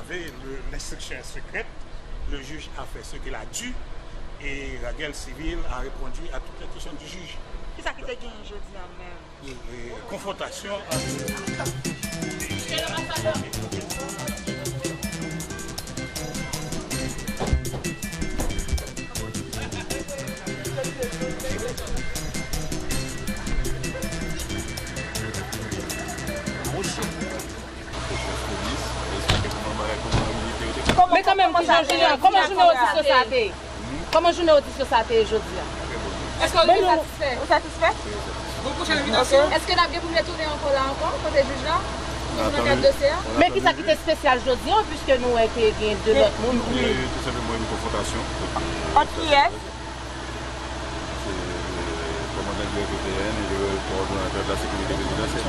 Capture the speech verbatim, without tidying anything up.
Le- L'instruction est secrète, le juge a fait ce qu'il a dû et Raguel Civil a répondu à toutes les questions du juge. Kisa ki te genyen jodi a menm? Konfwontasyon ant Men kanmenm, kijan jounen an, kòman jounen odisyon sa a te ye? Kòman jounen odisyon sa a te ye jodi a? Èske w te satisfè? Ou satisfè? Bon, pwochèn envitasyon. Èske n ap gen pou n retounen ankò la ankò, kote jij la? Toujou nan kad dosye a? Men kisa ki te espesyal jodi a, piske nou wè ke gen de lòt moun ki. Tou senpleman yon konfwontasyon. Ant kiyès? Kòmandan Grèg E T N e kòdonatè de la sekirite prezidansyèl.